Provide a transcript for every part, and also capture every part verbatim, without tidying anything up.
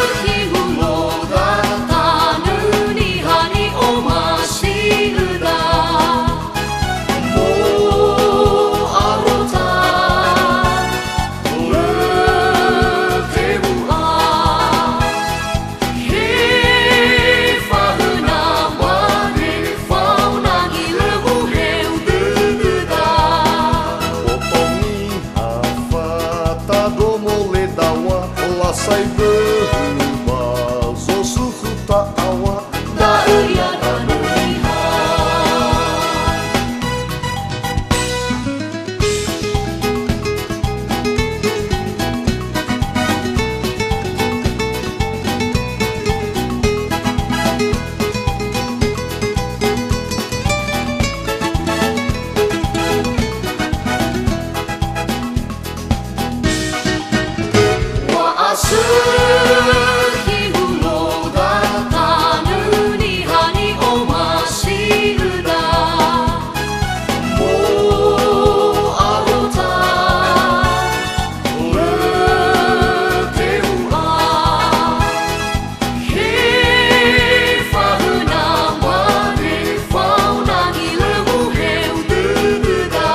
Ökhi hulöda, tanö niha ni'omasi'öda. Mo'aro ta, lö tewu'a. He fahöna mane faonangi lö muheu dödöda. Boto niha fatandromo le daŵa, lasai böhö ba zosukhu ta'aŵa. Da'ö ia danö niha. Wa'asökhi hulöda, tanö niha ni'omasi'öda. Mo'aro ta, lö tewu'a. He fahöna mane faonangi lö muheu dödöda.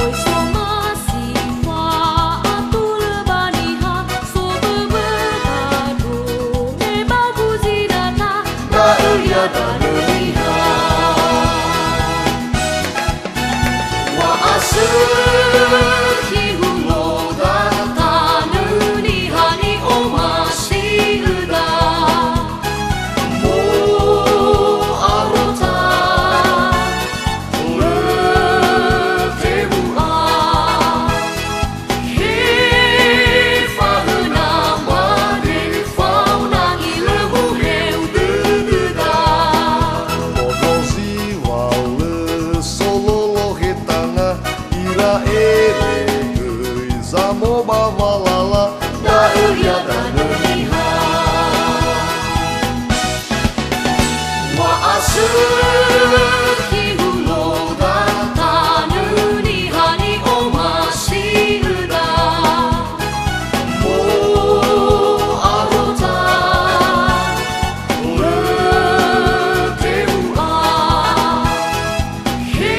Oi somasi fa'atulö ba niha, soböbö tandrö me ba guzi data. Da'ö ia danö niha. Wa'asökhi hulöda, tanö niha ni'omasi'öda. Mo'aro ta, lö tewu'a. He fahöna mane faonangi lö muheu dödöda. Bodo zi wa lö sololo he tanga, ira ere göi zamo ba walala. Da'ö ia danö niha. Wa'asökhi hulöda, tanö niha ni'omasi'öda. Mo'aro ta, lö tewu'a. He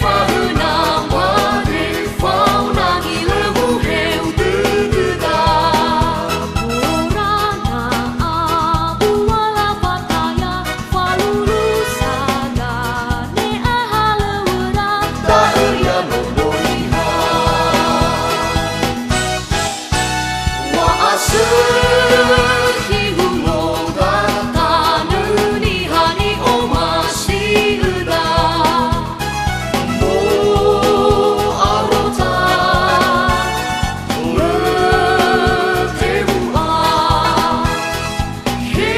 fahöna mane faonangi lö muheu dödöda. Morana abu wala fataya, falulu sada ne'ahalöŵöra. Da'ö ia nono niha. Wa'asökhi hulöda, tanö niha ni'omasi'öda. Mo'aro ta, lö tewu'a. He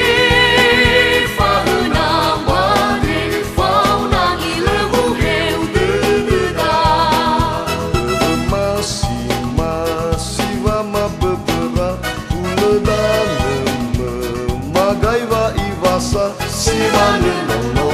fahöna mane faonangi lö muheu dödöda. Börö masi-masi wamaböböra, hulö danö mömagai wa'iwasa, si manö nono